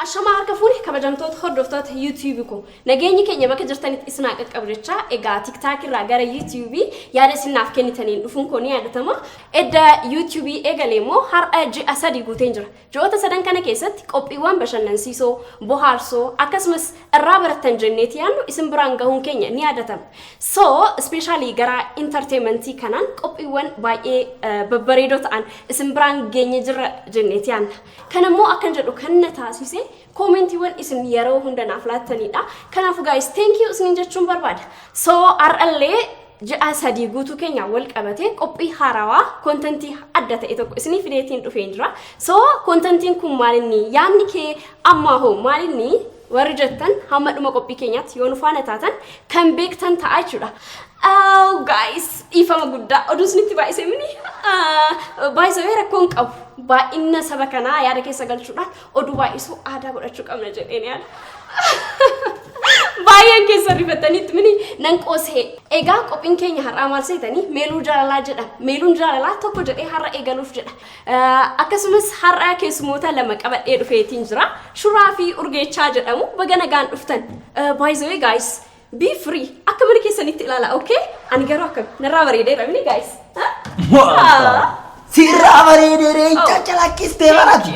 Ashamaa harka fuune kabajamtoota hordoftoota YouTube koo, nageenyi keenya bakka jirtanitti isin haa qaqqabu jechaa, egaa TikTok irraa gara YouTube yaada isin naaf kennitaniin dhufuun koo ni yaadatama. Edda YouTube eegalee immoo har'a ji'a 3 guuteen jira. Ji'oota sadan kana keessatti qophiiwwan bashannansiisoo, bohaarsoo akkasumas irraa barattan jenneeti yaadnu isin biraan gahuun keenya ni yaadatama. So, especially gara entertainmentii kanaan qophiiwwan baay'ee babbareedoo ta'an isin biraan geenye jirra jenneeti yaadna. Kana immoo akkan jedhu kan na taasise koomentiiwwan isin yeroo hunda naaf laattanidha. Kanaafuu guys, thank you isiniin jechuun barbaada. So har'allee ji'a 3 guutuu keenya wal qabate qophii haarawaa kontentii adda ta'e tokko isinii fideetiin dhufeen jira. So kontentiin kun maalinni, yaadni kee ammaa hoo maalinni warri jettan, hamma dhuma qophii keenyaatti yoo nu faana taatan kan beektan ta'a jechuudha. Oh guys, dhiifama guddaa, oduu isinitti baay'isee mini baay'isee rakkoon qabu. Baay'ina saba kanaa yaada keessa galchuudhaan oduu baay'isuu aadaa godhachuu qabna jedheen yaada. Baay'een keessa rifataniitti mini, nan qoosee. Egaa qophiin keenya har'aa maal seetanii? Meeluu jaalalaa jedha. Meeluun jaalalaa tokko jedhee har'a eegaluuf jedha. Akkasumas har'a keessumoota lama qabadhee dhufeetiin jira. Shuraa fi Urgeechaa jedhamu. Baga nagaan dhuftan. By the way guys, be free. Akka mana keessanitti ilaala, okay? Ani garuu akka narraa bareedeera mini guys? Sirraa bareedee reenca calaqqistee barati.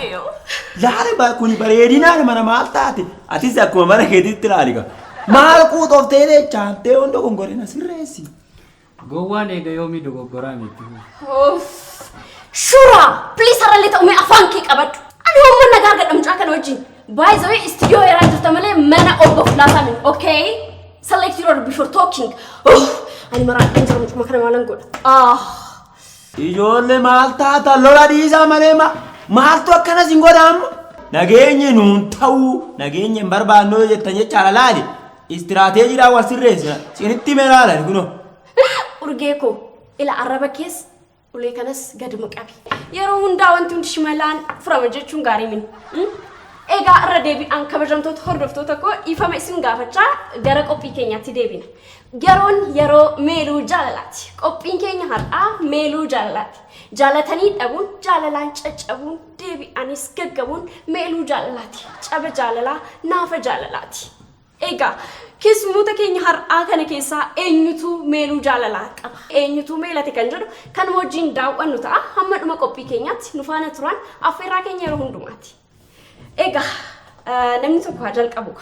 Laala ba kuni bareedinaan mana maal taate? Atis akkuma mana keetitti ilaali gaa. Maal quuxoftee lechaantee hunda gongorina sirreessi. Gowwaan eega yoomii dogoggoraa miti. Uff. Shuraa, please, har'allee ta'u mee afaan kee qabadhu. Ani hoomman nagaa argadha mucaa kana wajjin. By the way, studio eeraa jirta malee mana obbo Fulaasaa miti, okay? Select your word before talking. Uff. Ani maraadhaan jira, mucuma kana maalan godha? Ah. Ijoollee, maal taata? Lola dhiisaa malee maaltu akkanas hin godha amma? Nageenyi nuun ta'uu, nageenya hin barbaannu jettan jechaadha laali. Istiraateejiidhaan wal sirreessina. Isinitti mee laalan kunoo. Urgee koo, ila arraba kees ulee kanas gaduma qabi. Yeroo hundaa wanti hundi shimalaan furama jechuun gaarii mini. Egaa irra deebi'aan kabajamtoota hordoftoota koo dhiifama isin gaafachaa gara qophii keenyaatti deebina. Yeroon yeroo meeluu jaalalaati. Qophiin keenya har'aa meeluu jaalalaati. Jaalatanii dhabuun, jaalalaan caccabuun, deebi'anis gaggabuun meeluu jaalalaati. Caba jaalalaa, naafa jaalalaati. Egaa keessummoota keenya har'aa kana keessaa eenyutu meeluu jaalalaa qaba? Eenyutu meelate kan jedhu kanuma wajjin daawwannu ta'a. Hamma dhuma qophii keenyaatti nu faana turan affeerraa keenya yeroo hundumaati. Egaa namni tokko haa jalqabu.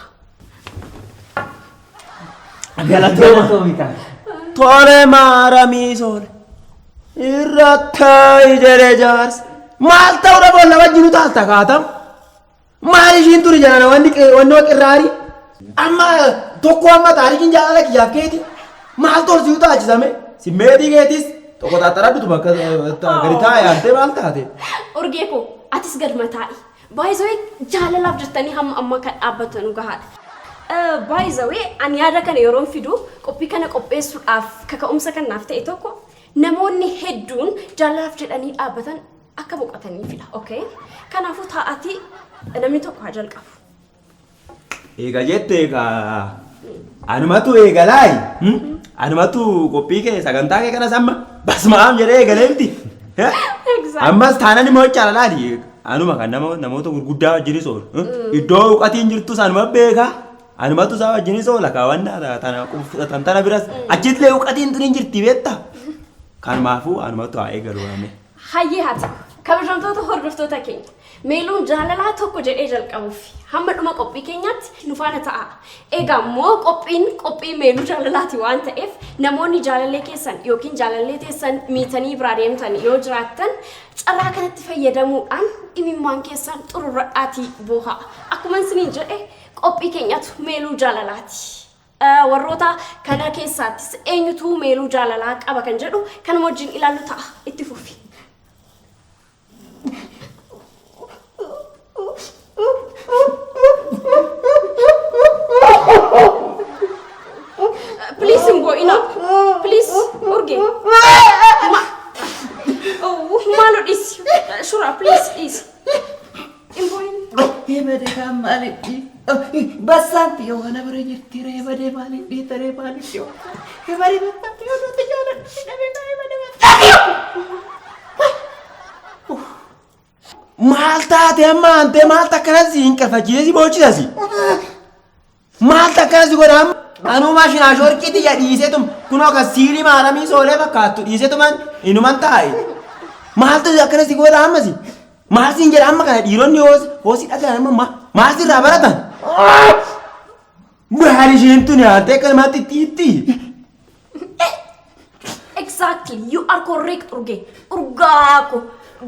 Galatooma. Tole maaramii soole. Irra taa'i jedhee jaarsi. Maal ta'uu dhaboon nama wajjin utaalta kaatam? Maal ishiin turi jedhana wanni wanni qirraarii? Amma tokko amma taarikiin jaalala kiyyaaf keeti. Maal tolsi utaalchisame? Simmeetii keetis tokko xaxxaradhutu bakka gadi taa'e yaantee maal taate? Urgee koo, atis gad mataa'i. Baay'isawee jaalalaaf jettanii hamma ammaa kan dhaabbatanu gahaadha. Baay'isawee ani yaada kana yeroon fidu, qophii kana qopheessuudhaaf kaka'umsa kan naaf ta'e tokko, namoonni hedduun jaalalaaf jedhanii dhaabbatan akka boqotaniifidha. Okay? Kanaafuu taa'atii namni tokko haa jalqabu. Eega jette egaa anumatu eegalaayi. Anumatu qophii kee, sagantaa kee kanas amma basmaam jedhee eegalee miti. Exactly. Ammas taanan immoo jechaadha laali. Anuma kan nama namoota gurguddaa wajjinis oolu. Iddoo uqatiin jirtus anuma beekaa. Anumatu isaa wajjinis oola kaawwannaa tana fudhatan tana biras achittillee uqatiin tun hin jirti beektaa. Kanumaafuu anumatu haa eegalu waame. Hayyee, haa ta'u. Kabajamtoota hordoftoota keenya, meeluun jaalalaa tokko jedhee jalqabuuf hamma dhuma qophii keenyaatti nu faana ta'a. Egaa immoo qophiin qophii meeluu jaalalaati waan ta'eef, namoonni jaalallee keessan yookiin jaalallee teessan miitanii biraa deemtan yoo jiraattan, carraa kanatti fayyadamuudhaan imimmaan keessan xururradhaatii boohaa. Akkuma isiniin jedhe, qophii keenyatu meeluu jaalalaati. Warroota kana keessaattis eenyutu meeluu jaalalaa qaba kan jedhu kanuma wajjin ilaallu ta'a. Itti fufi. Please hin boo'ina. Please, Urge. Oh, maaloo dhiisi. Shura, please dhiisi. Hin boo'in. Ebade kan maalitti? Bassaanti yoo kana bira jirti ree badee maalitti taree maalitti yoo? Ebade bassaanti yoo nuti jaaladhu si dhabee kan ebade bassaanti. Maal taate amma aantee maaltu akkana si hin qarfachiisee si boochisa si? Maaltu akkana si godha amma? Anuu maashinaa shoorqii tiyya dhiiseetum kunoo kan siilii maaramii soolee fakkaattu dhiiseetuman inuman taa'e. Maaltu akkana si godha amma si? Maal siin jedha amma kana dhiironni hoo si dhagahan amma maal sirraa baratan? Maal isheen tuni aantee akkanumatti itti? Exactly, you are correct, Urgee. Urgaa ko.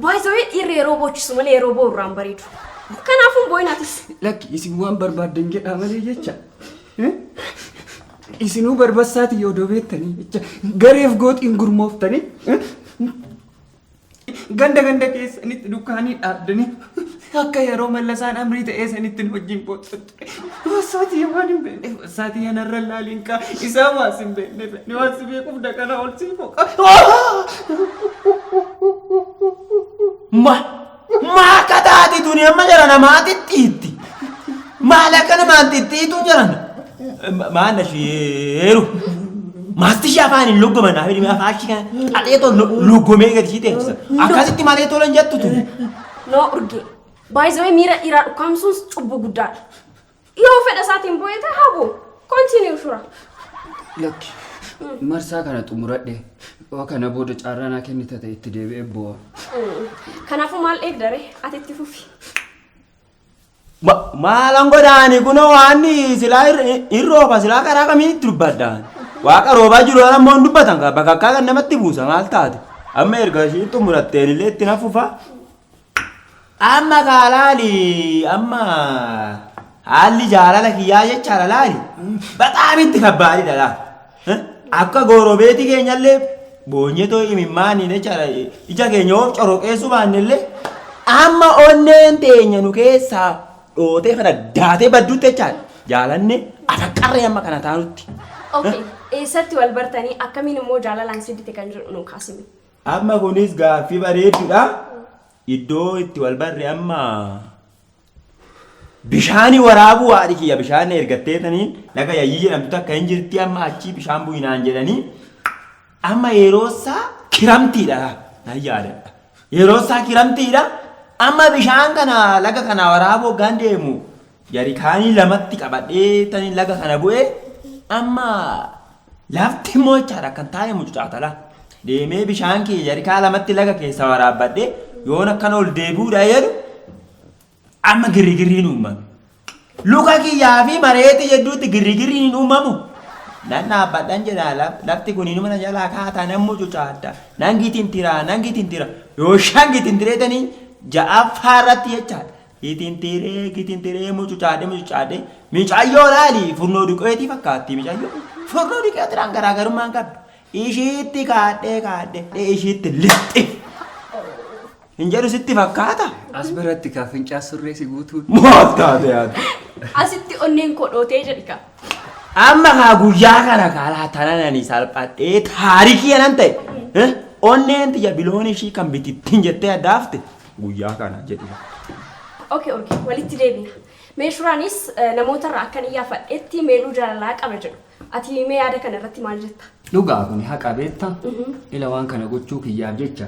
By the way, dhiirri yeroo boochisu malee yeroo boo'u irraan bareedu. Kanaafuu boo'inaatis. Lakki isin waan barbaaddan jedhaa malee jecha. Isinuu barbassaati yoo dobeettanii jecha gareef gooxiin gurmooftanii ganda ganda keessanitti dukkaanii dhaabdanii akka yeroo mallasaan amrii ta'ee sanitti wajjin booxxu ture. Bassaatii waan hin beekne bassaatii yanarra laaliin kaa isaa waas hin beekne ni waan si beekuuf daqana ol sii foqa. Ma ma akka taate tuni amma jara namaa xixxiitti. Maal akka namaan xixxiituun jiran? Maal isheeru? Maasti ishee afaan hin lugguman afaan afaan ishee kana xaxee tol luggumee gadi ishee teessisa. Akkasitti malee tolan jettu tuni. No, Urgee. By the way, miira dhiiraa dhukkaamsuun cubbuu guddaadha. Yoo fedha isaatiin boo'ee ta'e haa boo'u. Continue shura. Lakki marsaa kana xumuradhe waa kana booda carraa naa kennita ta'e itti deebi'ee boo'a. Kanaafuu maal eegdare ati itti fufi. Maalan godhaani kunoo waan silaa hin rooba silaa karaa kamiin itti dubbadhaan. Waaqa roobaa jiru ammoo hin dubbatan bakka akkaa kan namatti buusa maal taate. Amma erga ishiin xumuratteen illee itti nafufa. Amma kaa laali amma haalli jaalala kiyyaa jechaadha laali. Bataam itti kabbaadidha laal. Akka goorobeetii keenyallee boonyetoo imimmaanii jechaadha ija keenya of coroqeessuu baannellee amma onneen teenya nu keessaa dhootee kana daatee badduutti jechaadha. Jaalanne afaqqarree amma kana taanutti. Okay, eessatti wal bartanii akkamiin immoo jaalalaan siddite kan jedhu nu kaasime. Amma kunis gaaffii bareedduudha. Iddoo itti wal barre amma bishaanii waraabuu haadhi kiyya bishaan ergattee taniin laga yayyii jedhamtu takka hin jirti amma achii bishaan bu'inaan jedhanii amma yeroo isaa kiramtiidha nan yaadadha. Yeroo isaa kiramtiidha amma bishaan kana laga kana waraabuu hoggaan deemu jarikaanii lamatti qabadhee taniin laga kana bu'ee amma lafti immoo jechaadha kan taa'e mucucaatala. Deemee bishaan kiyya jarikaa lamatti laga keessa waraabbadhee yoon akkana ol deebi'uudha jedhu amma girrigirriin uumame. Luka kiyyaa fi mareetii jedhuutti girrigirriin uumamu. Nan dhaabbadhan jedha lafti kun inuma na jalaa kaataa nan mucucaadha. Nan gitintiraa nan gitintira yoo shan gitintireetanii ja'affaa irratti jechaadha. Gitintiree gitintiree mucucaadhe mucucaadhe micayyoo laali furnoo duqeetii fakkaatti micayyoo. Furnoo duqeetiidhaan garaagarummaan qabdu. Ishiitti kaadhee kaadhee ishiitti lixxi. Hin jedhu sitti fakkaata? As biratti kaa fincaa surree si guutuun. Maal taate yaaddu? Asitti onneen koo dhootee jedhi kaa. Amma kaa guyyaa kana kaa tananani salphadhee taarikii anan ta'e. Onneen tiyya biloon ishii kan bitittiin jettee addaafte guyyaa kana jedhi. Okay, okay, walitti deebina. Mee shuraanis namootarraa akkan iyyaafadhetti meeluu jaalalaa qaba jedhu. Ati mee yaada kana irratti maal jetta? Dhugaa kun haqa beektaa? Ila waan kana gochuu kiyyaaf jecha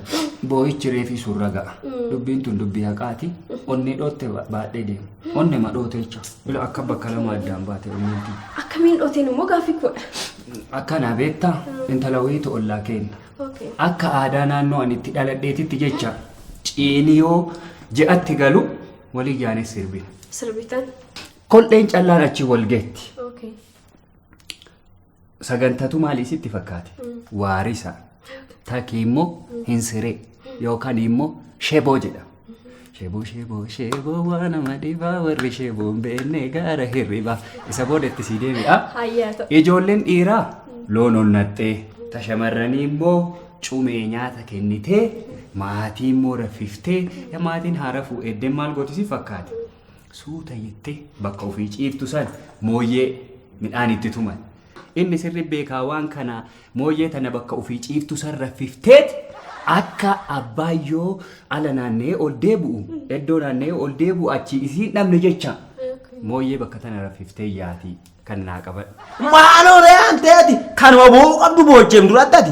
boo'ichi reefii surra ga'a. Dubbiin tun dubbii haqaati. Onnee dhootte baadhee deema. Onne ma dhoote jecha. Ila akka bakka lama addaan baate onneen tun. Akkamiin dhooteen immoo gaaffii koodha. Akkana beektaa? Intala wayiitu ollaa kenna. Okay. Akka aadaa naannoo ani itti dhaladheetitti jecha ciini yoo ji'atti galu walii yaanee sirbina. Sirbitan. Kol'een callaan achi wal geetti. Okay. Sagantatu maali sitti fakkaate? Waarisa. Takki immoo hin siree yookaan immoo sheboo jedhama. Sheboo sheboo sheboo waan nama dhibaa warri sheboo hin beekne gaara hirribaa. Isa booda itti sii deebi'a. Hayyaa ta'u. Ijoolleen dhiiraa loon onnattee ta shamarranii immoo cumee nyaata kennitee maatii immoo raffiftee maatiin haara fuudhee maal gooti si fakkaate? Suuta jettee bakka ofii ciiftu san mooyyee midhaan itti tuman. Inni sirri beekaa waan kana mooyyee tana bakka ofii ciiftu san raffifteet akka abbaayyoo ala naanna'ee ol deebi'u iddoo naanna'ee ol deebi'u achi isiin dhabne jecha mooyyee bakka tana raffiftee yaati kan naa qabadhu. Maaloo re'aan ta'eeti kanuma boo'uu qabdu boocheem duratti ati.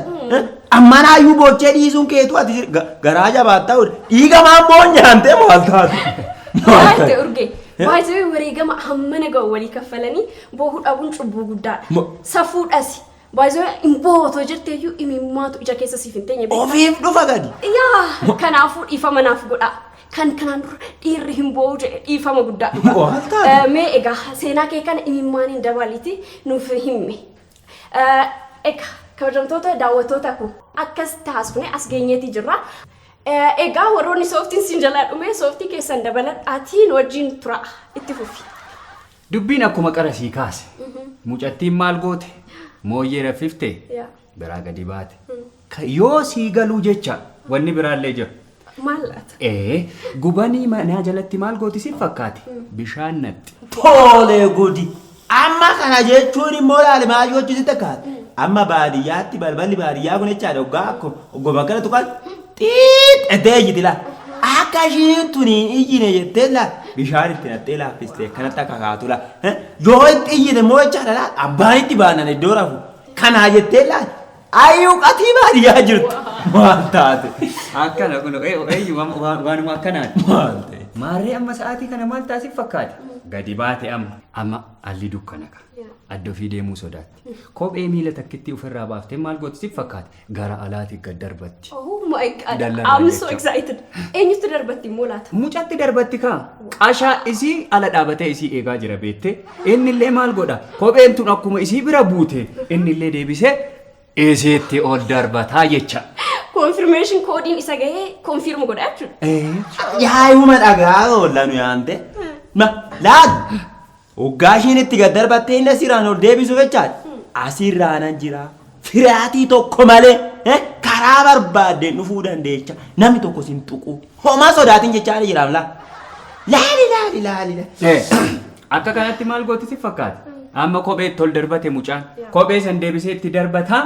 Ammaan hayyuu boochee dhiisuun keetu ati garaa jabaattaa dhiiga maan boonyaantee maal taate? Maal ta'e Urgee? Baay'ee wareegama hammana ga'u walii kaffalanii boohuu dhabuun cubbuu guddaadha. Safuudhas. Baay'ee hin bootoo jetteeyyuu imimmaatu ija keessa siif hin teenye. Ofiif dhufa gadi. Yaa kanaafuu dhiifama naaf godhaa. Kan kanaan dura dhiirri hin boo'u jedhe dhiifama guddaa. Maal taate? Mee egaa seenaa kee kana imimmaaniin dabaliiti nuuf himme. Egaa kabajamtoota daawwattoota koo akkas taasifne as geenyeeti jirra. Egaa warroonni sooftiin siin jalaa dhume sooftii keessan dabaladhaatiin wajjin tura itti fufi. Dubbiin akkuma qarasii kaase. Mucattiin maal goote? Mooyyee raffiftee biraa gadi baate. Yoo sii galuu jecha wanni biraallee jira. Maal laata? Gubanii manaa jalatti maal gooti si fakkaate? Bishaan natti. Tole gudi. Amma kana jechuun immoo laale maal gochuu sitti fakkaate? Amma baadiyyaatti balballi baadiyyaa kun jechaadha hoggaa akkuma kana tuqan xiixxatee ijjiti laa. Akka ishiin tuni hin iyyine jettee laa bishaan itti naqxee laaffistee akkanatti akka kaatu laa. Yoo itti iyyite immoo jechaadha laa abbaan itti baanan iddoo rafu. Kanaa jettee laa ayyuu qatii baadiyyaa jirtu. Maal taate? Akkana kun eenyu waanuma akkanaati. Maal ta'e? Maarree amma sa'aatii kana maal taasif fakkaate? Gadi baate amma. Amma alli dukkana ka. Adda ofii deemuu sodaatti. Kophee miila takkitti ofirraa baaftee maal gooti siif fakkaate? Gara alaatti gad darbatti. Oh my God, I'm so excited. Eenyutti darbatti immoo laata? Mucatti darbatti kaa. Qashaa isii ala dhaabatee isii eegaa jira beektee. Innillee maal godha? Kopheen tun akkuma isii bira buute innillee deebisee isiitti ol darbataa jecha. Confirmation koodiin isa gahee confirm godha jechuudha. Yaa'uma dhagaa oolla nu yaante. Ma laal hoggaa ishiin itti gad darbattee inni asirraan ol deebisuuf jechaadha. Asirraanan jira. Firaatii tokko malee karaa barbaaddeen dhufuu dandeecha. Namni tokko sin tuqu. Homaa sodaatiin jechaa ni jiraam laa. Laali laali laali. Akka kanatti maal gooti si fakkaate? Amma kophee itti ol darbate mucaan. Kophee san deebisee itti darbataa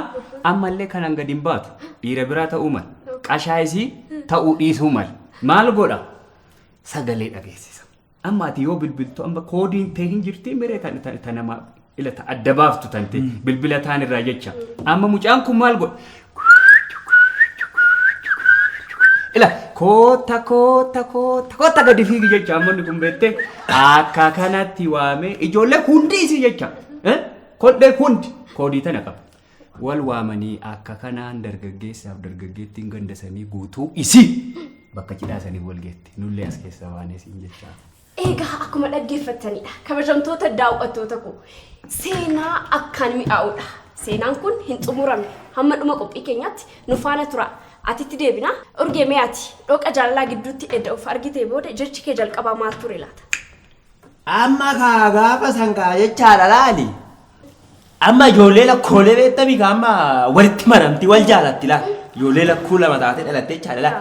ammallee kanaan gadi hin baatu. Dhiira biraa ta'uu mala. Qashaa isii ta'uu dhiisuu mala. Maal godha? Sagalee dhageessisa. Amma ati yoo bilbiltu amma koodiin ta'e hin jirti miree tan nama ilata adda baaftu tante bilbila taan irraa jecha. Amma mucaan kun maal godha? Ila koota koota koota koota gadi fiigi jecha amma inni kun beektee akka kanatti waamee ijoollee hundi isii jecha. Kodhee hundi koodii tana qaba. Wal waamanii akka kanaan dargaggeessaaf dargaggeettiin gandasanii guutuu isii bakka cidhaasanii wal geetti. Nullee as keessa waanee siin jecha. Egaa akkuma dhaggeeffattanidha. Kabajamtoota daawwattoota koo seenaa akkaan mi'aawudha. Seenaan kun hin xumuramne. Hamma dhuma qophii keenyaatti nu faana tura. Atitti deebina. Urgee mee ati dhoqa jaalalaa gidduutti edda of argitee booda jechi kee jalqabaa maal ture laata? Amma kaa gaafa san kaa jechaadha laali. Amma ijoollee lakkoolee beektamii kaa amma walitti maramti wal jaalatti laa. Ijoollee lakkuu lama taatee dhalattee jechaadha laa.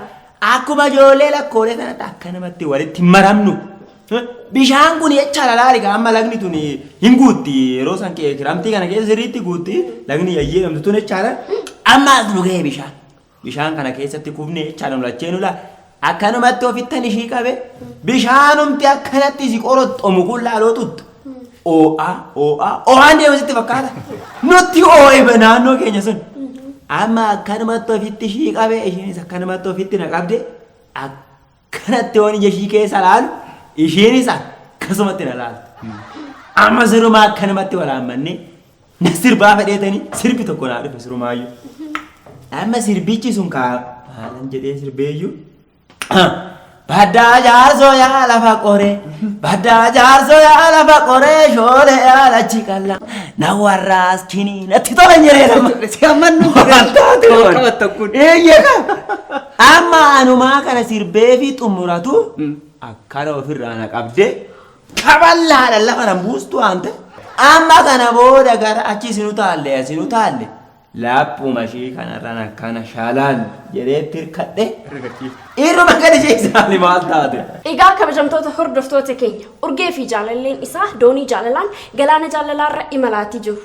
Akkuma ijoollee lakkoolee kanatti akka namatti walitti maramnu. Bishaan kun jechaadha laali kaa amma lagni tun hin guutti yeroo san kiramtii kana keessa sirriitti guutti lagni yayyee namtu tun jechaadha. Amma as nu ga'e bishaan. Bishaan kana keessatti kufne jechaadha nu lachee nu laa. Akkanumatti ofittan ishii qabe bishaanumti akkanatti si qoroxxomu kun laaloo tuttu. Oo'aa oo'aa oo'aan deemu sitti fakkaata. Nutti oo'e naannoo keenya sun. Amma akkanumatti ofitti ishii qabe ishiinis akkanumatti ofitti na qabde akkanatti waan ija ishii keessa laalu ishiinis akkasumatti na laaltu. Amma sirumaa akkanumatti waraabmanne na sirbaa fedheetanii sirbi tokko naa dhufe sirumaayyuu. Amma sirbichi sun kaa maalan jedhee sirbeeyyuu. Baddaa jaarsoo yaa lafa qoree baddaa jaarsoo yaa lafa qoree shoolee yaa lachi qalla na warraas kinii natti tola jedhee nama. Si ammannu qabatta kun. Eeyyee amma anumaa kana sirbee fi xumuratu akkana ofirraa na qabdee kaballaadhaan lafa nan buustu waan ta'e. Amma kana booda gara achi sinu taalle asinu taalle Laaphuma ishii kanarraan akkana shaalaan jedheetti hirkadhe irruma gadi ciisaani maal taate. Egaa kabajamtoota hordoftoota keenya Urgee fi jaalalleen isaa doonii jaalalaan galaana jaalalaarra imalaatii jiru.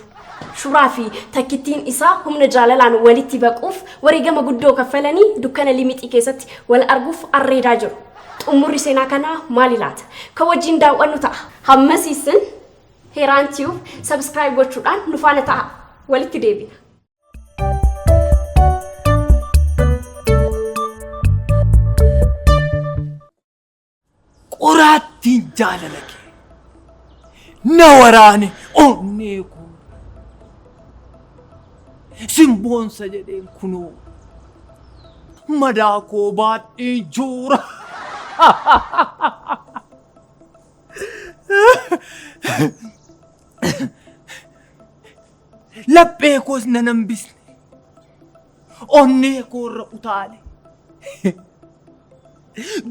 Shuraa fi takkittiin isaa humna jaalalaan walitti baquuf wareegama guddoo kaffalanii dukkana limixii keessatti wal arguuf arreedaa jiru. Xumurri seenaa kanaa maali laata? Kan wajjin daawwannu ta'a. Hammasiisin Heeraan Tube subscribe gochuudhaan nu faana ta'a. Walitti deebina. Qoraattiin jaalala kee na waraane onnee koo. Simboonsa jedheen kunoo madaa koo baadhee joora. Laphee koos nan hambisne. Onnee koo irra utaale.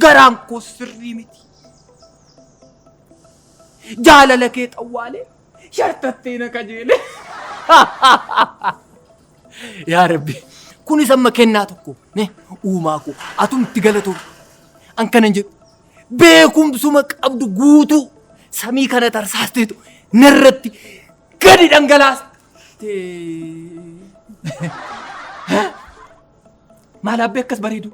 Garaan koos sirrii miti. Jaalala kee xawwaalee shartattee na kajeele. Yaa Rabbi, kunis amma kennaa tokko ne uumaa koo atumti galatoomi. An kanan jedhu beekumsuma qabdu guutuu samii kana tarsaasteetu narratti gadi dhangalaaste. Maal abbee akkas bareedu?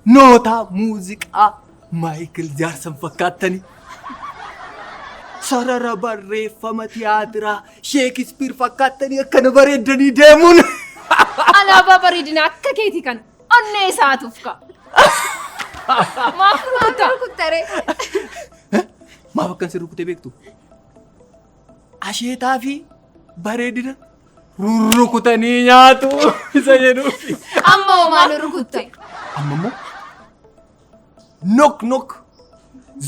Nootaa muuziqaa Maayikil Jaarsan fakkaattanii. Sarara barreeffama tiyaatiraa Sheekispiir fakkaattanii akkana bareeddanii deemuun. Alaabaa bareedina akka keetii kana onnee isaatuuf ka'a. Maaf rukutta? Rukuttaree. Maaf akkan si rukute beektu? Asheetaa fi bareedina rurrukutanii nyaatu isa jedhuufi. Amma hoo maal rukutte? Amma immoo knock knock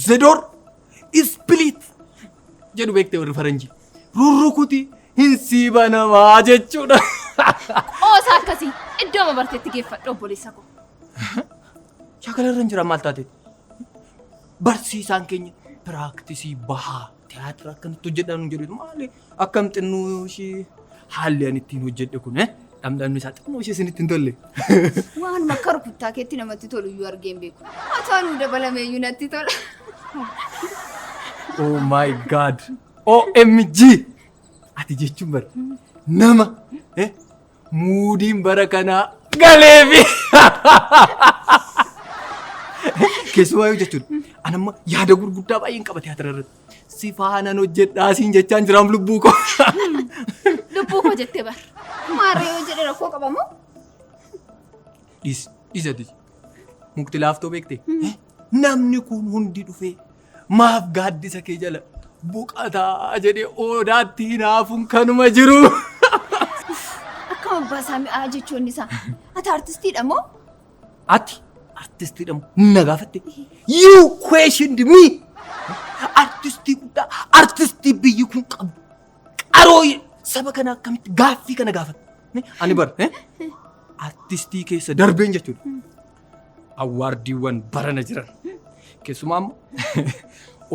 the door split jedhu beekte warri faranjii. Rurrukuti hin sii banamaa jechuudha. Qoosaa akkasii iddoo barteetti geeffadhu obboleessa koo. Shaakala irra hin jiran maal taate? Barsiisaan keenya piraaktisii bahaa tiyaatira akkanatti hojjedhaa nuun jedhu maali akkam xinnoo ishee haalli ani ittiin hojjedhe kun dhamdhamni isaa xinnoo ishee isinitti hin tolle. Waan akka rukuttaa keetti namatti tolu iyyuu argee hin beeku. Otoo nuu dabalame iyyuu natti tola. Oh my God! OMG! Ati jechuun bara nama muudiin bara kanaa galeefi. Keessumaa jechuun an amma yaada gurguddaa baay'een qaba tiyaatira irratti. Si faanan hojjedhaa siin jechaan jiraam lubbuu koo. Lubbuu koo jettee bar. Maarree yoo jedhe rakkoo qaba moo? Dhiis dhiis ati. Mukti laaftoo beekte. Namni kun hundi dhufee maaf gaaddisa kee jala boqataa jedhee odaatti hinaafuun kanuma jiru. Akkam abbaa isaa mi'aa jechoonni isaa. Ati artistiidha moo? Ati artistiidha moo na gaafatte? You questioned me. Artistii guddaa, artistii biyyi kun qabdu. Qaroo saba kana akkamitti gaaffii kana gaafatte? Ani bar artistii keessa darbeen jechuudha. Awwaardiiwwan barana jiran. Keessumaa immoo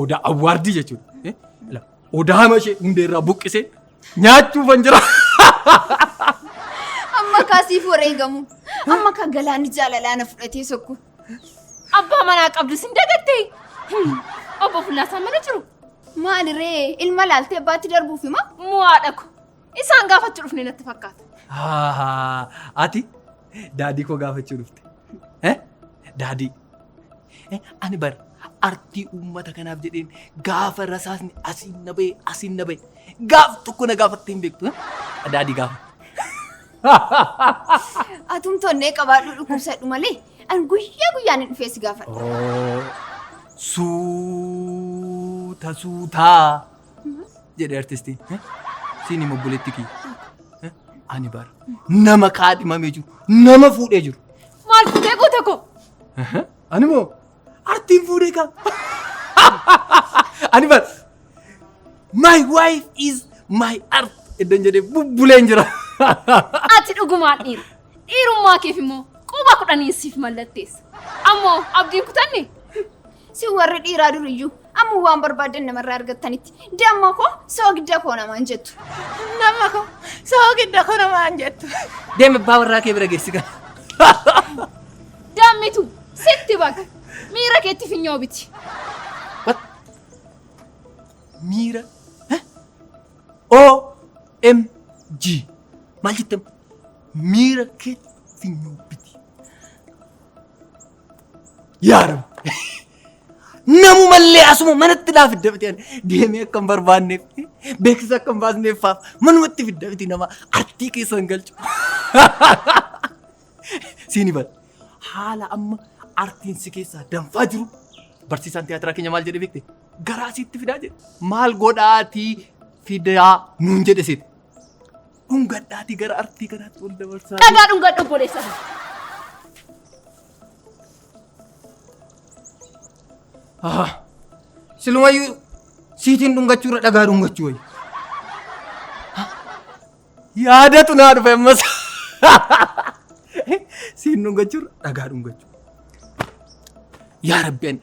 odaa awwaardii jechuudha. Odaa ishee hundeerraa buqqisee nyaachuufan jira. Amma kaasiif wareegamu. Amma kan galaanni jaalalaa na fudhatee sokku. Abbaa manaa qabdu sin dagattee? Obbo Fullaasaan mana jiru. Maali ree ilma laaltee abbaatti darbuuf hima? Mu'aadha ko. Isaan gaafachuu dhufne natti fakkaata. Ati daadii koo gaafachuu dhufte. Daadii. Ani bar artii uummata kanaaf jedheen gaafa rasaasni asiin na ba'e asiin na ba'e gaaf tokko na gaafattee hin beektu. Daadii gaafa. Atumtoonnee qabaadhu dhukkubsadhu malee ani guyyaa guyyaan hin dhufee si gaafadha. Suuta suutaa jedhe artistiin. Siin hima obboleetti kiyya. Ani bara nama kaadhimamee jiru nama fuudhee jiru. Maal fuutee goota koo? Ani moo artiin fuudhee kaa. Ani bara my wife is my art eddan jedhee bubbuleen jira. Ati dhugumaan dhiira. Dhiirummaa keef immoo quba kudhaniin siif mallatteessa. Ammoo abdiin kutanne. Si warri dhiiraa duriyyuu amma waan barbaadan namarraa argattanitti damma koo soogidda koo namaan jettu. Nama koo soogidda koo namaan jettu. Deemi abbaa warraa kee bira geessi kana. Dammitu sitti baga. Miira keetti finyoo biti. What? Miira? O M G. Maal jettam? Miira keetti finyoo biti. Yaa Rabbi. Namumallee asuma manatti naa fidda miti ani deemee akka hin barbaanneef beeksisa akka hin baasneef faaf manumatti fidda miti nama artii keessa hin galchu. Siin hibadha. Haala amma artiin si keessaa danfaa jiru Barsiisaan tiyaatiraa keenya maal jedhe beekte? Garaa sitti fidaa jedhe. Maal godhaatii fidaa nuun jedhe sitti. Dhungadhaatii gara artii kanaatti ol dabarsaa. Dhagaa dhungadhu obboleessa. Ah, Silumayyuu siitiin dhungachuurra dhagaa dhungachuu wayya. Yaadatu naa dhufe ammas. Siin dhungachuurra dhagaa dhungachuu. Yaa Rabbi ani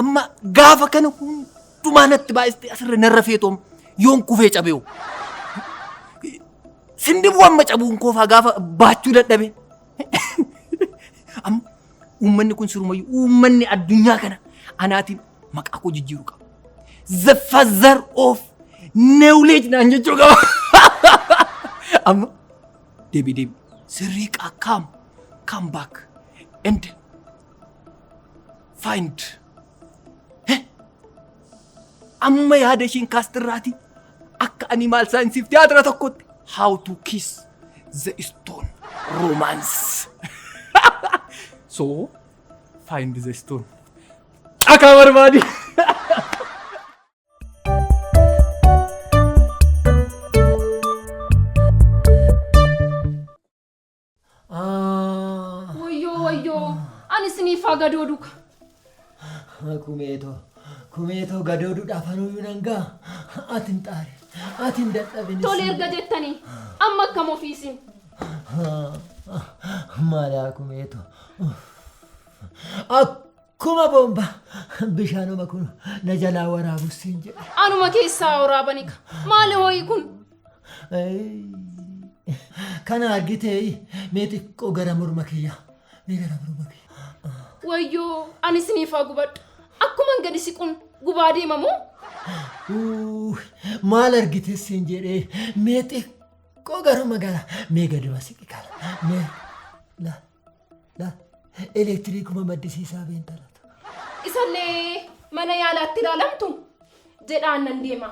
amma gaafa kana hundumaa natti baay'istee asirra narra feetoom yoon kufee cabeewu. Sindibuu amma cabuun koofaa gaafa baachuu dadhabe. Amma uummanni kun sirumayyuu uummanni addunyaa kana anaatiin maqaa koo jijjiiruu qaba. The father of knowledge naan jechuu qaba. Amma deebi deebi sirriiqaa come come back and find. Amma yaada ishiin kaastirraati akka animaal saayinsiif tiyaatira tokkotti how to kiss the stone romance. So find the stone. Dhakaa barbaadi. Wayyoo wayyoo ani isiniif haa gadoodu ka. Kumeetoo kumeetoo gadooduudhaaf anuyyuu nan ga'a. Ati hin xaare ati hin dadhabin. Tole erga jettanii amma akkam ofiisin. Maalaa kumeetoo. Akkuma boomba bishaanuma kun na jalaa waraabus siin jedhe. Anuma keessaa waraabani ka. Maali ho'i kun? Kana argitee mee xiqqoo gara morma kiyyaa. Mee gara morma kiyyaa. Wayyoo ani isiniif haa gubadhu. Akkuman gadi siquun gubaa deema moo? Maal argite siin jedhee mee xiqqoo garuma gara mee gaduma siqi kana mee la la elektiriikuma maddisiisaa beentalatu. Isallee mana yaalaatti ilaalamtu jedhaan nan deema.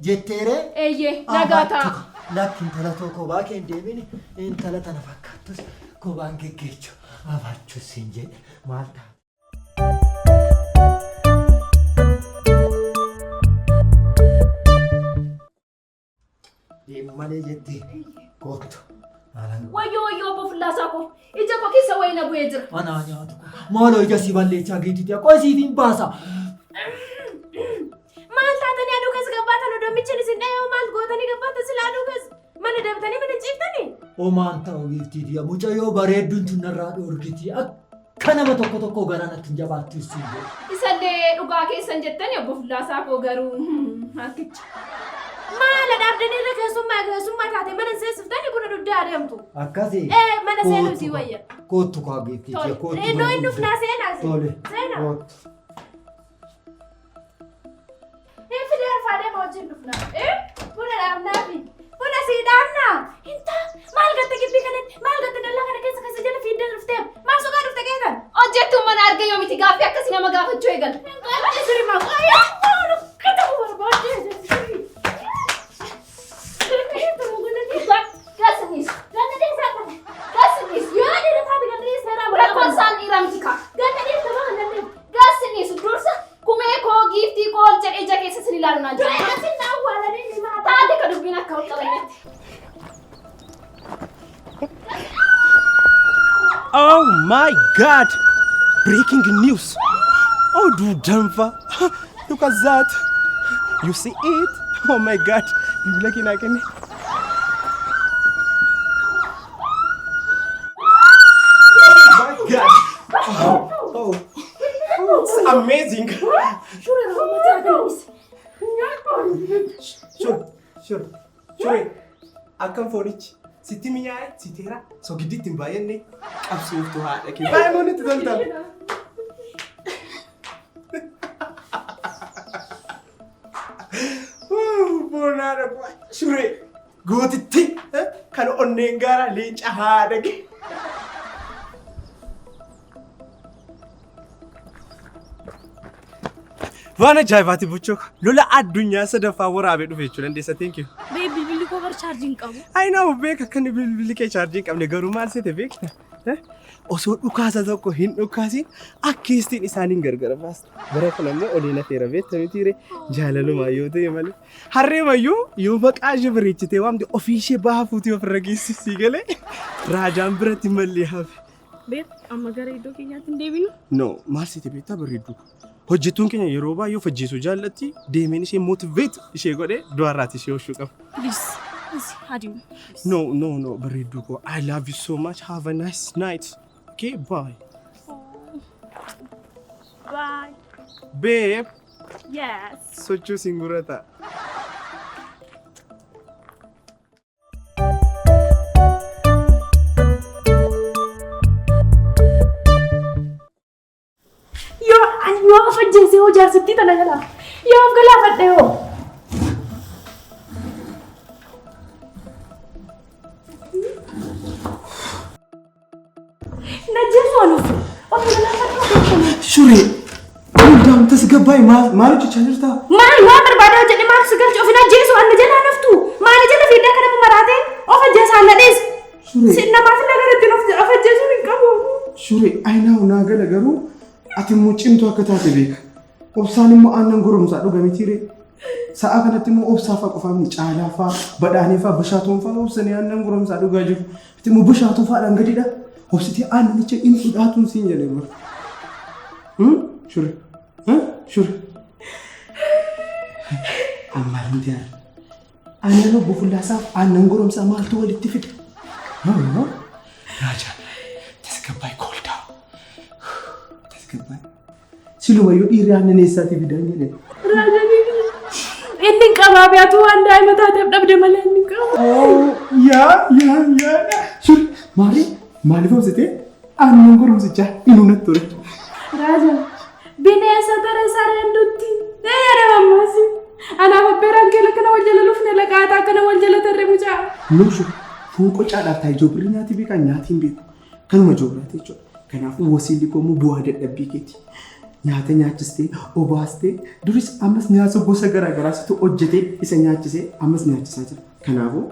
Jetteeree? Eeyyee nagaa ta'a. Lakki intala too kophaa kee hin deemini intala tana fakkaattus kophaan geggeechu afaachus siin jedhe maal ta'a. Deemu malee jettee kottu. Wayyoo wayyoo obbo Fullaasaa koo ija koo keessa wayii na bu'ee jira. Anaa nyaatu. Maaloo ija si balleechaa geetiti qoy siif hin baasa. Maal taatanii aduu keessa gabbaatan odoo michiin isin dhahee maal gootanii gabbaatan sila aduu keessa mana deebitanii mana ciiftanii? Homaan ta'u giiftii mucayyoo bareedduun tun narraa dhoorgiti. Akka nama tokko tokko garaa natti hin jabaattu isin jedhe. Isallee dhugaa keessan jettani obbo Fullaasaa koo garuu harkicha. Maala dhaabdanii irra keessummaa keessummaa taate mana seesiftanii buna dugdaa adeemtu. Akkasii. Ee mana seenuu sii wayya. Kottu kaa giiftii Tole. kottu. Innoo hin dhufnaa seenaa. Tole. Seenaa. Kottu. Hin fidee alfaa deema wajjin dhufna. Eh? Buna dhaabnaafi. Buna sii dhaabnaa. Inta maal gatte gibbii kanatti maal gatte dallaa kana keessa keessa jala fiiddee dhuftee maal soqaa dhufte keetan. Hojjettuun mana arga yoo miti gaaffii akkasii nama gaafachuu eegala. Hin qabne sirri maa qoyaa. Akka ta'u barbaadde. Gasnis. Gasnis. Rakkoon isaan dhiira miti kaa. Gasnis dursa kumee koo giiftii koo ol jedhee ija keessa sin ilaalu naan jedhe. Taate ka dubbiin akka ol qabannetti. Oh my God! Breaking news! Oh, do Denver! Look at that! You see it? Oh my God! Bilbila kee naa kenni. Oh my God! Oh, oh. It's amazing! Sure, sure, sure. Akkam foonichi sitti mi'aaye siteera sogidditti hin baay'anne qabsiiftu haadha kee. Baay'ee nutti tolta. Bonaadha shuree gootitti kan onneen gaara leenca haadha kee. Waan ajaa'ibaati buchoo lola addunyaa sadaffaa waraabee dhufe jechuu dandeessa. Thank you. Bee bilbilli koo bar chaarjii hin qabu. I know beeka akka inni bilbilli kee chaarjii hin qabne garuu maal seete beekta? Osoo dhukaasa tokko hin dhukaasiin akkeestiin isaaniin gargar baasta. Bara kana immoo olii nafeera beekta mitiire jaalalumaa yoo ta'e malee. Harree mayyuu yoo maqaa ishee bareechitee waamte ofii ishee baha fuutee ofirra geessi sii galee raajaan biratti mallee hafe. Beek amma gara iddoo keenyaatti hin deebinu. No, maal siiti beektaa bareedduu? Hojjettuun keenya yeroo baay'ee of ajjeesuu jaallatti deemeen ishee motivate ishee godhee du'arraati ishee oolchuu qaba. Please. Please adeemu. No, no, no, bareedduu koo. I love you so much. Have a nice night. Okay, bye. Bye. Babe, Yes. sochuu siin gurrata. Yoo ani yoo of ajjeese hoo jaarsittii tana jala. Yoo of galaafadhe hoo. Na jeesu waan of of galaafadhe. Shuree, cool down tasgabbaa'e maal maal hojjechaa jirta? Maal waan barbaade hojjedhe maal si galche of hin ajjeesu anna jalaa naftu. Maal jala fiiddaa kana maraatee of ajjeesa anna dhees. Shuree, Si namaaf hin agarratti of ajjeesuun hin qabu. Shuree, ayinaa naa gala garuu ati immoo cimtuu akka taate beeka. Obsaan immoo aannan goromsaa dhuga mitiire. Sa'a kanatti immoo obsaa fa'a qofaa miti caalaa fa'a badhaanee fa'a bashaatuun fa'a obsanii aannan goromsaa dhugaa jiru. Ati immoo bashaatuu fa'aadhaan gadidha. Obsitee aannanicha hin fudhaatuun siin jedhee bara. Shure. Shure. Amma wanti yaadu. Aannan obbo Fullaasaaf aannan goromsaa maaltu walitti fida? No, no. Raajaa, tasgabbaa'e cool down. Tasgabbaa'e. Silumayyuu dhiirri aannan eessaatii fidan jedhe. Inni hin qabaa beektu waan daa'ima taateef dhabde malee inni hin qabu. Yaa, yaa, yaa. Shure, maali? Maaliif obsitee aannan goromsichaa inuu natti ture. Raajaa, bineensa tara sareen dutti. Ee jedhama ammas. Anaaf abbeeraan kee akkana wal jala lufne laqaataa akkana wal jala tarree mucaa. No shure, foon qocaadhaaf taa'e joobirri nyaati beekaa nyaati hin beeku. Kanuma joobiraati jechuudha. Kanaafuu wasiilli koo immoo bu'aa dadhabbii keeti. Nyaata nyaachistee, obaastee, duris ammas nyaata gosa garaa garaa situ hojjetee isa nyaachisee ammas nyaachisaa jira. Kanaafuu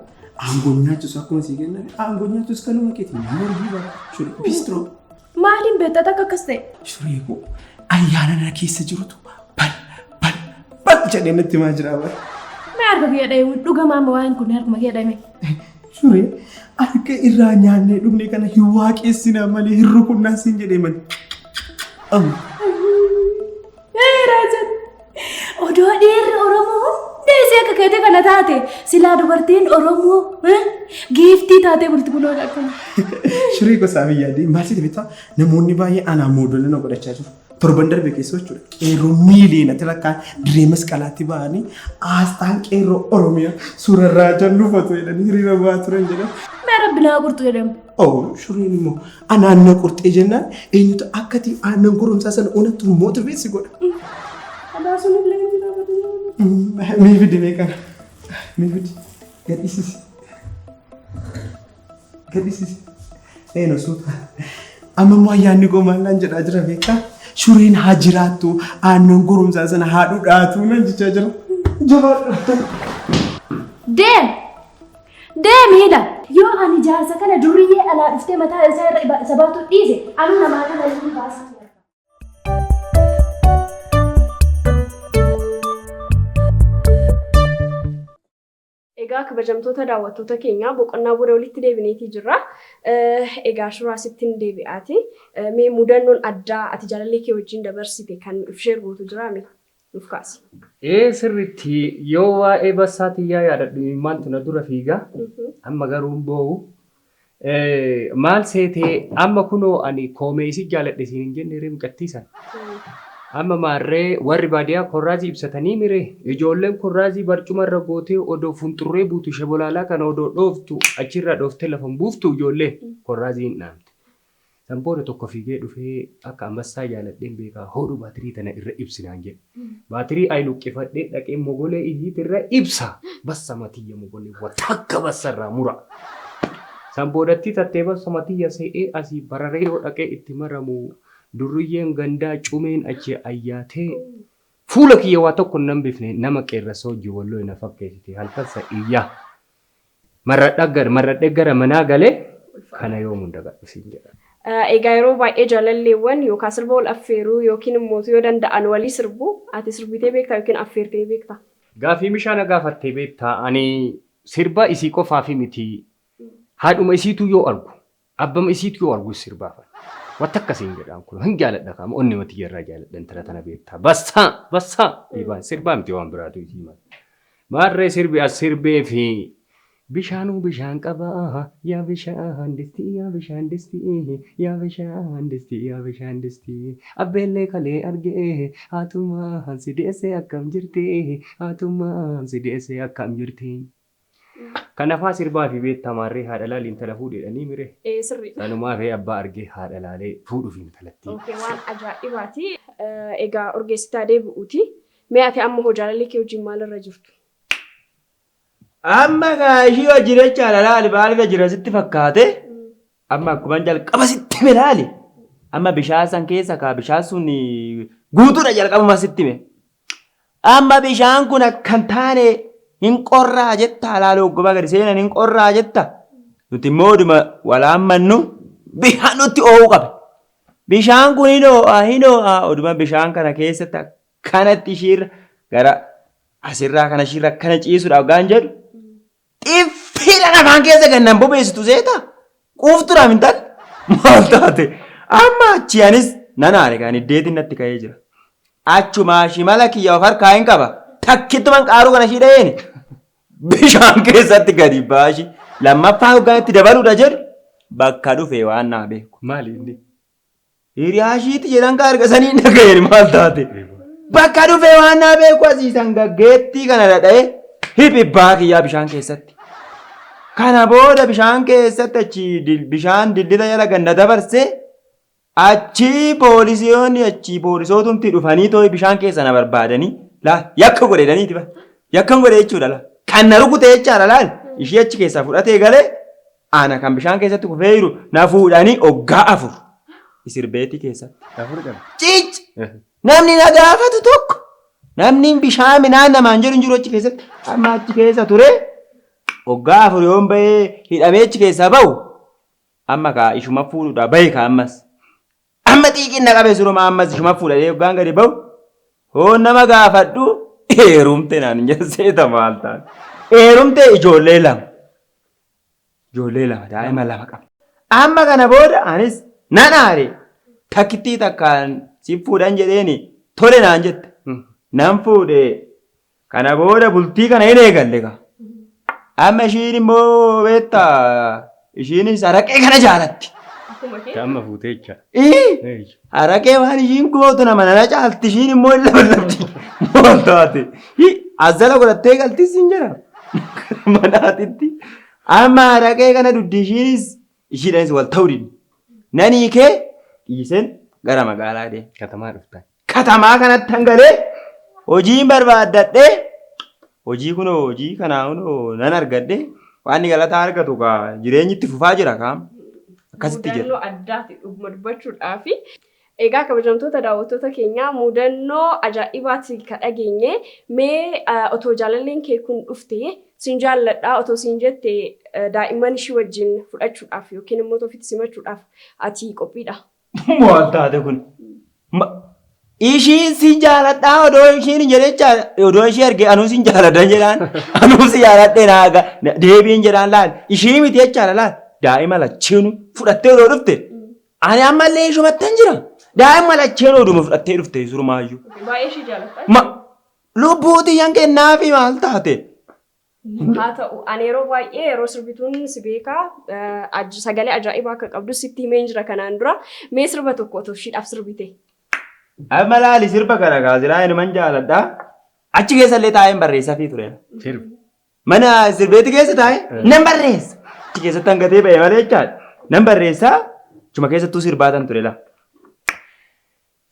aangoon nyaachisu akkuma sii kenname aangoon nyaachisu kanuma keeti. Nama bara shure bistro. Maaliin beektaa takka akkas ta'e? Shuree koo ayyaana na keessa jirutu bal bal bal jedhee natti himaa jira bara. Mee harka kiyya dhahee dhugamaa amma waan kun harkuma kiyya dhahee. Shuree harka irraa nyaannee dhugne kana hin waaqessinaa malee hin rukunnaa siin jedhee malee. Ee Raajaa, odoo dhiirri Oromoo hundi isee akka keetii kana taate silaa dubartiin Oromoo giiftii taatee bulti buloo akkana. Shuree gosa biyyaa maal sitti beektaa namoonni baay'ee anaa moodola na godhachaa jiru. Torban darbe keessa jechuudha. Qeerroo miiliyoonatti lakkaan dirree masqalaatti ba'anii aasxaan qeerroo Oromiyaa suura raajaan dhufatu jedhanii hiriira ba'aa turan jedhan. Mee rabbi naa qurxu jedhamu. Oh, shureen immoo anaan na qurxee jennaan eenyutu akkati aannan goromsaa sana onattu motivate si godha. Adaa sun illee hin jira. Mee fidi mee kana. Mee fidi. Gadhiisisi. Gadhiisisi. Eeno suuta. Amma immoo ayyaanni koo maal naan jedhaa jira beektaa? Shureen haa jiraattu aannan goromsaa sana haa dhudhaatu naan jechaa jira. Jabaadhu. Deem! Deem hidha! Yoo ani jaarsa kana duriyyee alaa dhuftee mataa isaa irra isa baatu dhiise anuu namaa kana hin baasa. Egaa kabajamtoota daawwattoota keenyaa boqonnaa booda walitti deebineetii jirra. Egaa suuraa sittiin deebi'aati. Mee mudannoon addaa ati jaalallee kee wajjin dabarsite kan nuuf share gootu jiraa mee nuuf kaasi. Ee sirriitti yoo waa'ee bassaa tiyyaa yaadadhu imimmaantu na dura fiiga. Amma garuu hin boo'u. Maal seetee amma kunoo ani koomee isi jaaladhe siin hin jenne hiree mucattiisan. Amma maarree warri baadiyyaa korraazii ibsatanii miree ijoolleen korraazii barcuma irra gootee odoo funxurree buutu shebolaalaa kana odoo dhooftu achirraa dhooftee lafa hin buuftu ijoollee korraazii hin dhaamte. San booda tokko fiigee dhufee akka ambassaa jaaladheen beekaa hodhu baatirii tana irra ibsinaan jedhe. Baatirii ayi luqqifadhee dhaqee mogolee ijiit irra ibsa. Bassa matiyya mogolee watakka bassa irraa mura. San boodatti tattee bassa matiyya se'ee asii bararee yoo dhaqee itti maramu durriyyeen gandaa cumeen achi ayyaatee fuula kiyya waa tokko hin hambifne nama qeerransa hojii walloo na fakkeessite halkan sa iyyaa. Marradhee gara manaa galee Kana yoomuun dagadhu siin jedha. Egaa yeroo baay'ee jaalalleewwan yookaan sirba wal affeeruu yookiin immoo yoo danda'an walii sirbu ati sirbitee beektaa yookiin affeertee beektaa? Gaaffii bishaan gaafattee beektaa ani sirba isii qofaafi miti haadhuma isiitu yoo argu abbama isiitu yoo argu sirbaafan. Wanta akkasiin jedhaan kun hin jaaladha qaama onni mati irraa jaaladha intala tana beektaa. Bassaa bassaa dhiibaan sirbaa miti waan biraatu isii maal. Maarree sirbi as sirbee fi bishaanuu bishaan qabaa yaa bishaan distii yaa bishaan distii yaa bishaan distii yaa bishaan distii abbeellee kalee argee haatumaan si deessee akkam jirti haatumaan si deessee akkam jirti. Kanaafaa sirbaa fi beektaa maarree haadha laalii intala fuudhedhanii mire. Ee sirriidha. Sanumaa fi abbaa argee haadha laalee fuudhuuf intalattii. Okay, waan ajaa'ibaati. Egaa urgeessitaa deebi'uuti. Mee ati amma hoo jaalallee kee wajjin maalirra jirtu? Amma kaa ishii hojii jechaadha laali maalirra jira sitti fakkaate? Amma akkuma jalqaba sitti hime laali. Amma bishaan san keessa kaa bishaan sun guutuudha jalqabuma sitti hime. Amma bishaan kun akkan taane hin qorraa jetta laala hoggoma gadi seenan hin qorraa jetta. Nuti immoo oduma walaammannu bishaan nutti oo'uu qabe. Bishaan kun hin oo'a hin oo'a oduma bishaan kana keessatti akkanatti ishiirra gara asirraa kana ishiirra akkana ciisuudhaaf gaan jedhu xiffiidhaan afaan keessa gannan bobeessitu seeta. Quuftuudhaaf hin taane maal taate amma achi anis nan aare kan iddeetiin natti ka'ee jira. Achuma shimala kiyya of harkaa hin qaba. Takkittuman qaaruu kana ishii dha'een bishaan keessatti gadi baashi. Lammaffaa hoggaan itti dabaluudha jedhu bakka dhufe waan naa beeku. Maali inni? Hiriyaa ishiitti jedhan kaa erga sanii dhaga'een maal taate? Bakka dhufe waan naa beeku asiisan gaggeettii kana dhadha'ee hiphibbaa kiyyaa bishaan keessatti. Kana booda bishaan keessatti achi bishaan dildila jala ganda dabarsee achi poolisiyoonni achi poolisootumti dhufanii tooyi bishaan keessa na barbaadanii laal yakka godhedhaniiti ba. Yakkan godhe jechuudha laal. Kan na rukute jechaadha laal. Ishii achi keessaa fudhatee galee ana kan bishaan keessatti kufee jiru na fuudhanii oggaa 4 isirbeetii keessatti. Afur qaba. Ciic! Namni na gaafatu tokko namni bishaan midhaan namaan jedhu hin jiru achi keessatti. Amma achi keessa ture oggaa 4 yoon bahee hidhamee achi keessaa bahu amma kaa ishuma fuudhuudha bahe kaa ammas. Amma xiiqiin na qabe suruma ammas ishuma fuudhadhee hoggaan gadi bahu hoo nama gaafadhu heerumte naan jedheeta maal taate. Heerumte ijoollee lama. Ijoollee lama daa'ima lama qaba. Amma kana booda anis nan aare takkittii takkaan si fuudhan jedheeni tole naan jette. Nan fuudhe kana booda bultii kana hin eegalle kaa. Amma ishiin immoo beektaa ishiinis araqee kana jaalatti. Akkuma kee. Amma fuutee jecha. Ii araqee waan ishiin gootu nama nana caalti ishiin immoo hin labalabdi. Maal taate? Azzala godhattee galtis hin jira. Manaatitti. Amma araqee kana duddi ishiinis ishiidhaanis wal ta'uu didde. Nan hiikee dhiiseen gara magaalaa deeme. Katamaa dhuftan. Katamaa kanatti hangalee hojiin barbaaddadhee hojii kunoo hojii kanaa kunoo nan argadhe waan inni galataa argatu kaa jireenyi itti fufaa jira kaam akkasitti jira. Mudannoo addaati dhuguma dubbachuudhaafi. Egaa kabajamtoota daawwattoota keenyaa mudannoo ajaa'ibaati ka dhageenye mee otoo jaalalleen kee kun dhufte sin jaalladha otoo siin jette daa'imman ishii wajjin fudhachuudhaaf yookiin immoo ofitti simachuudhaaf ati qophiidha. Maal taate kun? Ishiin sin jaaladhaa odoo ishiin hin jedhe jecha odoo ishii arge anuu sin jaaladha jedhaan anuu si jaaladhe naaga deebiin jedhaan laal ishii miti jechaadha laal daa'ima lacheenu fudhattee odoo dhufte ani ammallee ishumattan jira daa'ima lacheenu oduma fudhattee dhufte surumaayyuu. Baay'ee ishii jaalattaa? Ma lubbuu tiyyan kennaafi maal taate? Haa ta'u ani yeroo baay'ee yeroo sirbituun si beekaa sagalee ajaa'ibaa akka qabdu sitti himeen jira kanaan dura mee sirba tokko otoo ishiidhaaf sirbite. Amma laali sirba kana kaasiraa inuman jaaladha. Achi keessa illee taa'een barreessafii ture. Sirba. Mana sirbeetti keessa taa'ee nan barreessa. Achi keessatti hangatee ba'e malee jechaadha. Nan barreessaa achuma keessattuu sirbaatan ture laa.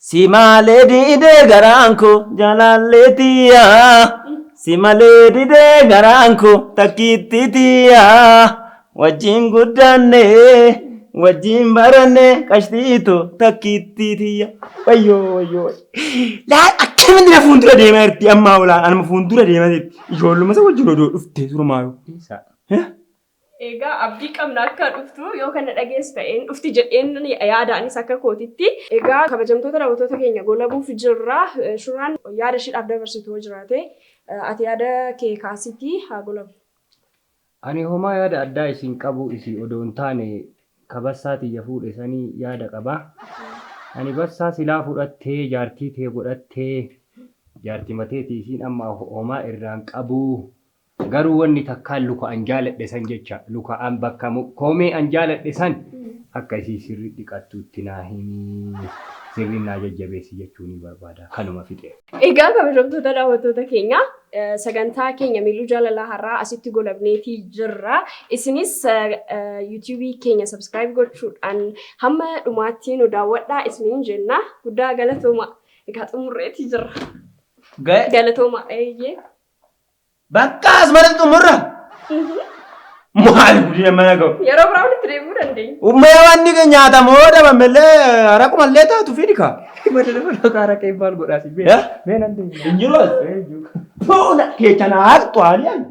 Si malee didee garaan koo jaalallee tiyyaa. Si malee didee garaan koo takkiitti tiyyaa. Wajjin guddanne wajjin baranne qashtiitu takkiitti tiyya. Wayyoo wayyoo. Laal akkamitti na fuuldura deemaa jirti ammaa olaan anuma fuuldura deemaa jirti. Ijoolluma isa wajjin odoo dhuftee surmaayuu. Isa. Egaa abdii qabna akka dhuftu yoo kana dhageessu ta'een dhufti jedheen yaadaanis akka kootitti. Egaa kabajamtoota daawwattoota keenya golabuuf jirra. Shuraan yaada isheedhaaf dabarsitu yoo jiraate ati yaada kee kaasitii haa golabu. Ani homaa yaada addaa isin qabu isii odoo hin taane ka bassaa tiyya fuudhe sanii yaada qaba. Ani bassaa silaa fudhattee jaartii tee godhattee jaartima teeti isiin amma homaa irraan qabu. Garuu wanni takkaan luka an jaaladhe san jecha luka an bakka koomee an jaaladhe san akka isii sirri dhiqattu itti naa himi sirri naa jajjabeessi jechuu ni barbaada kanuma fixe. Egaa kabajamtoota daawwattoota keenya sagantaa keenya Miiluu Jaalalaa har'aa asitti golabneetii jirra. Isinis YouTube keenya subscribe gochuudhaan hamma dhumaatti nu daawwadhaa isiniin jenna. Guddaa galatooma. Egaa xumurreetii jirra. Ga'e. Galatooma eeyyee. Bakka as mana xumurra. Maal guddina mana ga'u. Yeroo biraa walitti deebi'uu dandeenya. Ummaya wanni nyaatamoo dhabamellee haraqumallee taatu fidi kaa. Haraqee maal godhaa si beekta? Mee nan deema. Hin jiru as. Fuula keessa na haqxu haali ani.